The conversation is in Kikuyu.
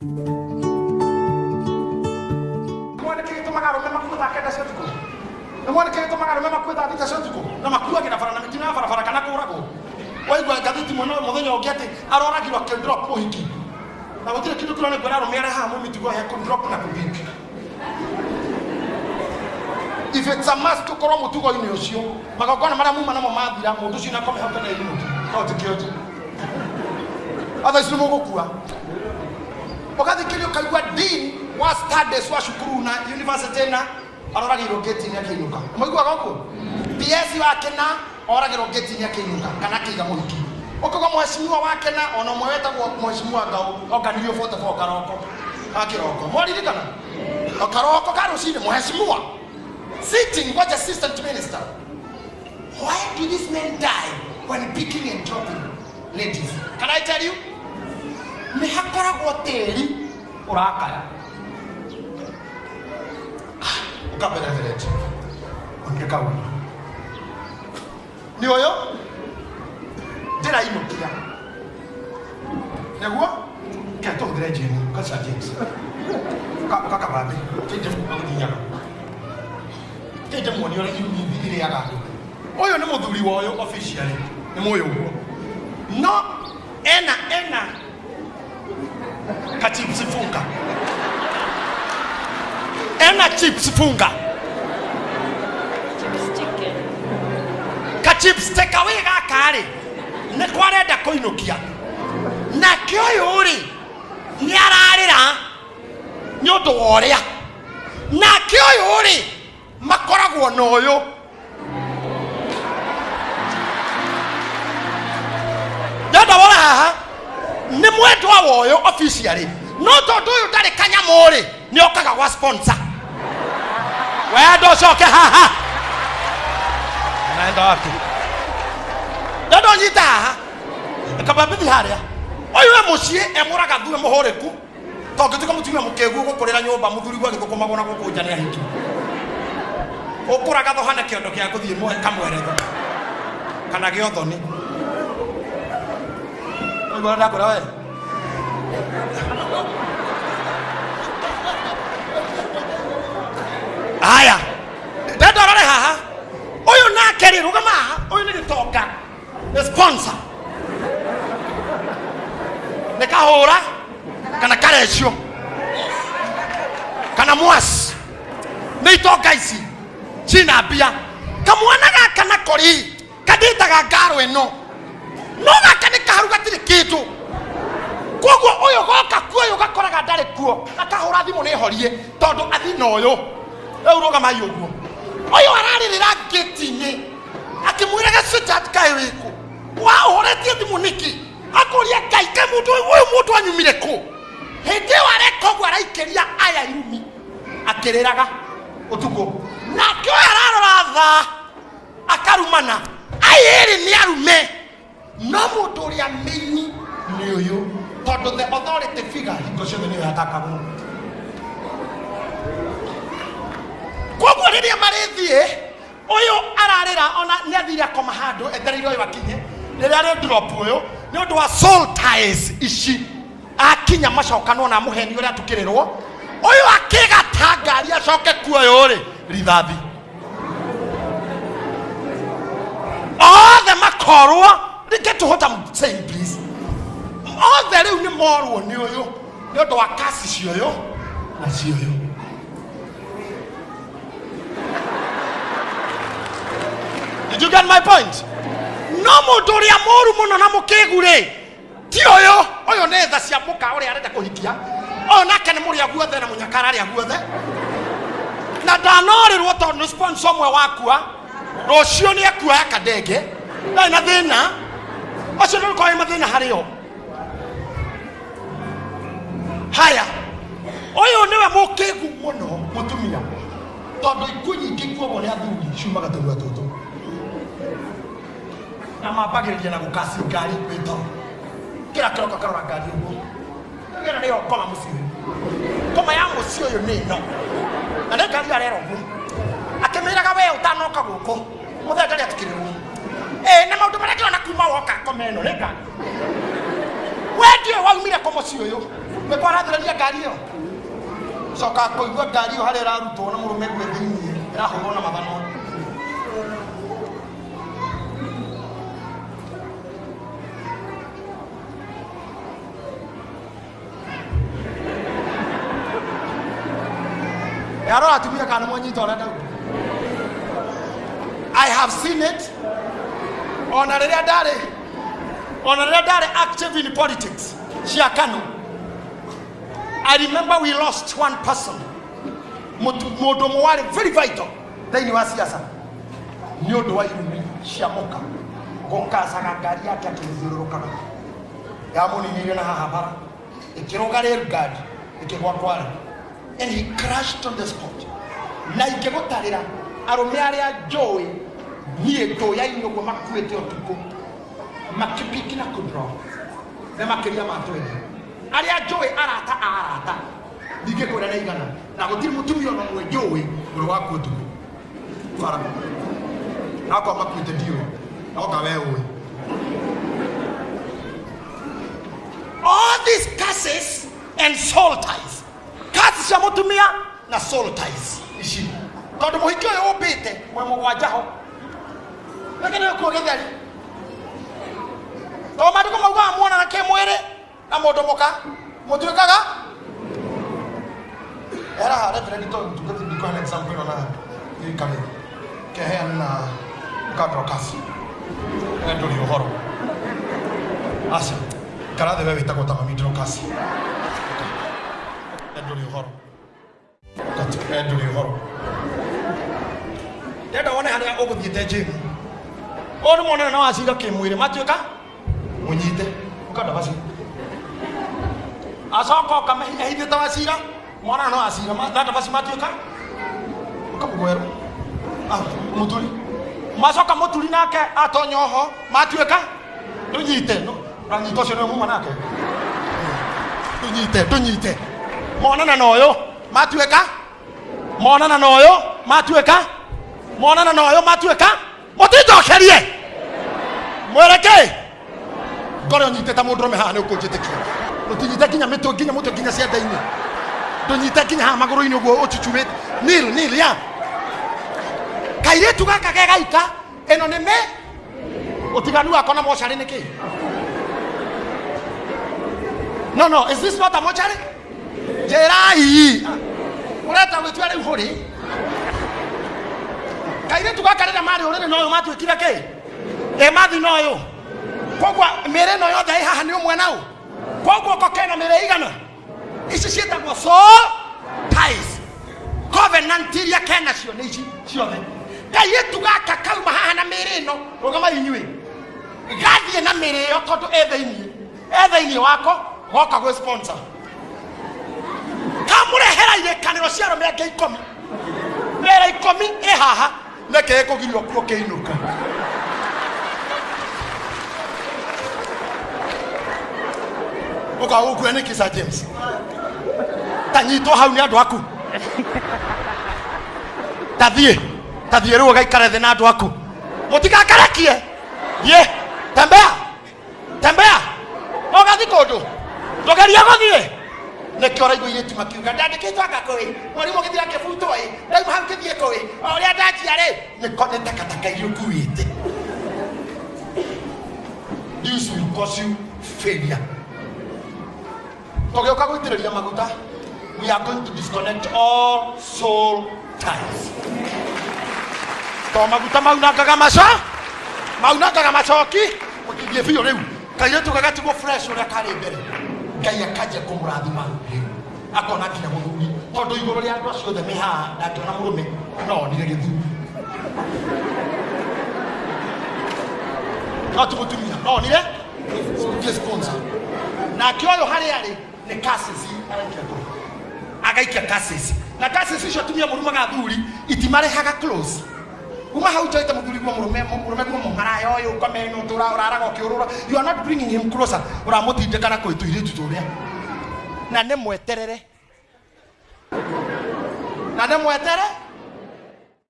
Mwana kĩ gĩtũmaga arũme makue thaa 9 cia ũtukũ? Nĩ mwana kĩ gĩtũmaga arũme makue thaa 6 cia ũtukũ? Na makuagĩra bara na mĩtino ya barabara kana kũragwo. Waigua ngathĩti mwena mũthenya ũngĩ atĩ aroragirwo akĩ-drop mũhiki. Na gũtirĩ kĩndũ kĩroneka kwĩra arũme arĩa haha mwĩ mĩtugo ya kũ-drop na kũ-pick. If it's a must tũkorwo mũtugo-inĩ ũcio, magongona marĩa muma namo mathira, mũndũ ũcio nĩakome hau kana ĩinũke. No ti kĩonje. Otherwise nĩ mũgũkua. Ũgathikĩrĩria ũkaigua dean wa studies wa cukuru na university na aroragĩirwo gate-inĩ akĩinũka. Mũiguaga ũguo? PS wake na oragĩrwo gate-inĩ akĩinũka kana akĩiga mũhiki. Ũkaigua mheshimiwa wake na ona ũmwe wetagwo mheshimiwa Ngau onganirio 44 karoko ka kĩroko. Mwaririkana? O karoko ka rũcinĩ mheshimiwa sitting was assistant minister. Why do these men die when picking and dropping ladies? Can I tell you? Nĩ hakoragwo tĩri ũrakaya. Ũkambe reverend. Onire kaũndũ. Nĩ ũyũ ndĩrainũkia. Nĩguo ke tũhũthĩre James, kaca James. Ũkakabambe, tinde gũthiaga. Tinde muoni ũrĩa irumi irĩaga andũ. Ũyũ nĩ mũthuri wa ũyũ officially, nĩ mũyũ ũguo. No ena ka chips funga. Ena chips funga. Chips chicken. Ka chips take away gaka rĩ, nĩ kwarenda kũinũkia. Nake ũyũ rĩ, nĩ ararĩra nĩ ũndũ wa ũrĩa. Nake ũyũ rĩ, makoragwo na ũyũ. Ndenda wona haha, nĩ mwendwa wa ũyũ officially. No tondũ ũyũ ndarĩ kanyamũ rĩ, nĩ okaga gwa sponsor. Wendo ũcoke haha. Naenda wapi? Ndenda ũnyite haha. Kabambithi harĩa. Ũyũ e mũciĩ e mũragathu e mũhũrĩku. Tongĩtuĩka mũtumia mũkĩgu ũgũkũrĩra nyũmba mũthuri gwa gĩthũkũmagwo na gũkũ nja nĩ ahiki. Ũkũraga thoha na kĩondo kĩa gũthiĩ kamweretho. Kana gĩa ũthoni. Ũiguaga ndakwĩra we? Aya. Ndenda ũrore haha. Ũyũ nake rĩ, rũgama haha. Ũyũ nĩ gĩtonga. Nĩ sponsor. Nĩ kahũra kana karecio kana mwasi. Nĩ itonga ici cina mbia. Kamwana gaka nako rĩ, kandĩtaga ngaro ĩno. No gaka nĩ kaharu gatirĩ kĩndũ. Koguo ũyũ goka kuo ũyũ gakoraga ndarĩ kuo. Akahũra thimũ nĩ horie tondũ athi na ũyũ. Rĩu rũgamai ũguo. Ũyũ ararĩrĩra ngĩti-inĩ. Akĩmwĩra gacĩta kaĩ wĩkũ? Wa ũhoretie thimũ nĩkĩ? Akũria Ngai kaĩ mũndũ ũyũ ũyũ mũndũ anyumire kũ? Hĩndĩ ĩyo areka ũguo araikĩria aya irumi akĩrĩraga ũtukũ. Nake ũyũ ararora thaa akarumana. Aya erĩ nĩ arume. No mũndũ ũrĩa mĩini nĩ ũyũ tondũ the authority figure hingo ciothe nĩyo yatakagwo. Koguo rĩrĩa marĩthiĩ ũyũ ararĩra ona nĩ athire akoma handũ etereire ũyũ akinye rĩrĩa arĩ drop ũyũ nĩ ũndũ wa soul ties ici akinya macokanwo na mũheni ũrĩa atukĩrĩrwo ũyũ akĩgata ngari acoke kuo ũyũ rĩ rithathi othe makorwo get to what I'm saying please othe rĩu nĩ morwo nĩ ũyũ nĩ ũndũ wa kasi cioyũ na cioyũ. Did you get my point? No mũndũ ũrĩa mũru mũno na mũkĩgu rĩ ti ũyũ, ũyũ nĩ tha cia mũka ũrĩa arenda kũhikia, ũyũ nake nĩ mũrĩa guothe na mũnyakara arĩa guothe na ndanorĩrwo tondũ nĩ sponsor ũmwe wakua rũciũ nĩ ekuoya kandenge ndarĩ na thĩna ũcio ndũgũkorwo wĩ mathĩna harĩ o. Haya, ũyũ nĩwe mũkĩgu mũno mũtumia tondũ ikuũ nyingĩ ikuagwo nĩ athuri ciumaga tũnua tũtũ na mambagĩrĩria na gũkaci ngari kwĩ toro kĩra kĩroka karora ngari ũguo ĩno nĩyo ngoma mũciĩ ũyũ ngoma ya mũciĩ ũyũ nĩ ĩno na nĩ ngari arera ũguo akĩmĩraga we ũtanoka gũkũ mũthenya ndarĩ atukĩrĩrwo ĩ na maũndũ marĩa ndĩrona kuma woka ngoma ĩno nĩ ngari we ndiũĩ waumire kũ mũciĩ ũyũ Nĩ kwarathĩrĩria ngari ĩyo. Coka kũigua ngari ĩyo harĩa ĩrarutwo na mũrũme gwe thĩinĩ ĩrahũrwo na mathanwa. Yarora atumia kana mwanyita ũrĩa ndauga. I have seen it. Ona rĩrĩa ndarĩ ona rĩrĩa ndarĩ active in politics cia KANU. I remember we lost one person. Mũndũ ũmwe warĩ very vital thĩinĩ wa siasa nĩ ũndũ wa irumi cia mũka gũkacaga ngari yake akĩmĩthiũrũrũkaga yamũninire na haha bara ĩkĩrũga rail guard ĩkĩgwa kware and he crashed on the spot. Na ingĩgũtarĩra arũme arĩa njũĩ niĩ ndũyainĩ ũguo makuĩte ũtukũ makĩpiki na kũdro nĩ makĩria ma 20 arĩa njũĩ arata a arata ndingĩkwĩra nĩ igana na gũtirĩ mũtumia ona ũmwe njũĩ ũrĩ waku ũtukũ bara akwa makuĩte ndiũĩ noka we ũĩ. All these curses and soul ties, curses cia mũtumia na soul ties ici, tondũ mũhiki ũyũ ũmbĩte mwĩ mũgwanja ho rĩngĩ nĩ ũkuo gĩtheri tondũ maandĩko maugaga muonana kĩmwĩrĩ na mũndũ mũka mũtuĩkaga era reverend to tũgĩthiĩ ndikwana example ĩno na ĩikare keheana na ũkandorokasi we ndũrĩ ũhoro aca karathe we wĩtagwo ta mami ndorokasi we ndũrĩ ũhoro we ndũrĩ ũhoro ndenda wone harĩa ũgũthiĩte njimu ũyũ nĩ monana na wacira kĩmwĩrĩ matuĩka mũnyite ũkandabasi acoka oka ehithĩte wacira mwana no wacira ndandabasi matuĩka ũkamũgwerũ mũturi macoka mũturi nake atonya oho matuĩka ndũnyite ũranyita ũcio nĩwe muma nake ndũnyite ndũnyite monana na ũyũ matuĩka monana na ũyũ matuĩka monana na ũyũ matuĩka mũtinjokerie mwĩreke ngore ũnyite ta mũndũrũme haha nĩ ũkũnjĩtĩkia ũtinyite nginya mĩtwe nginya mũtwe nginya cianda-inĩ ndũnyite nginya haha magũrũ-inĩ ũguo ũchuchumĩte nil nil ya kairĩtu gaka ge gaika ĩno nĩ mĩ ũtiganu wako na mocarĩ nĩ kĩ no no is this not a mocarĩ njĩrai ũreta gwĩtua rĩu hũrĩ kairĩtu gaka rĩrĩa marĩ ũrĩrĩ na ũyũ matuĩkire kĩ ĩ mathi na ũyũ koguo mĩĩrĩ ĩno yothe ĩ haha nĩ ũmwe na ũ koguo ko kena mĩĩrĩ igana ici ciĩtagwo soul ties covenant iria kenacio nĩ ici ciothe kairĩtu gaka kauma haha na mĩĩrĩ ĩno rũgama inyuĩ gathiĩ na mĩĩrĩ ĩyo tondũ ĩ thĩinĩ ĩ thĩinĩ wako goka gwĩ sponsor kamũrehera irĩkanĩro cia arũme angĩ ikũmi mĩĩrĩ ikũmi ĩ haha nĩkĩ ĩkũgirio kuo kĩinũka ũka ũkue nĩkĩ Sir James ta nyitwo hau nĩ andũ aku tathiĩ tathiĩ rĩu ũgaikare thĩ na andũ aku mũtigakarekie thiĩ tembea tembea ũgathiĩ kũndũ ndũgerie gũthiĩ nĩkĩo ũraigua airĩtu makiuga ndandĩkĩtwo anga kũĩ mwarimũ gĩthira kĩbutwo ĩ ndauma hau ngĩthiĩ kũĩ o ũrĩa ndanjia rĩ nĩko nĩ takataka iria ũkuĩte. This will cause you failure. Tũgĩũka gũitĩrĩria maguta, we are going to disconnect all soul ties. To maguta maunangaga maco maunangaga macoki mũtithiĩ biũ rĩu kairĩtu gagatigwo fresh ũrĩa karĩ mbere ngai akanjia kũmũrathima rĩu akona nginya mũthuri tondũ igũrũ rĩa andũ acio othe me haha ndangĩona mũrũme no onire gĩthuri no ti mũtumia no onire gĩ sponsor nake ũyũ harĩa arĩ nĩ curses araikia ngoro agaikia curses na curses icio atumia mũrumaga athuri itimarehaga close kuma hau njoete mũthuri guo mũrũme mũrũme guo mũmaraya ũyũ ũkome ĩno ũtũra ũraraga ũkĩũrũra you are not bringing him closer ũramũtindĩka na kwĩ tũirĩtu tũrĩa na nĩ mweterere na nĩ mwetere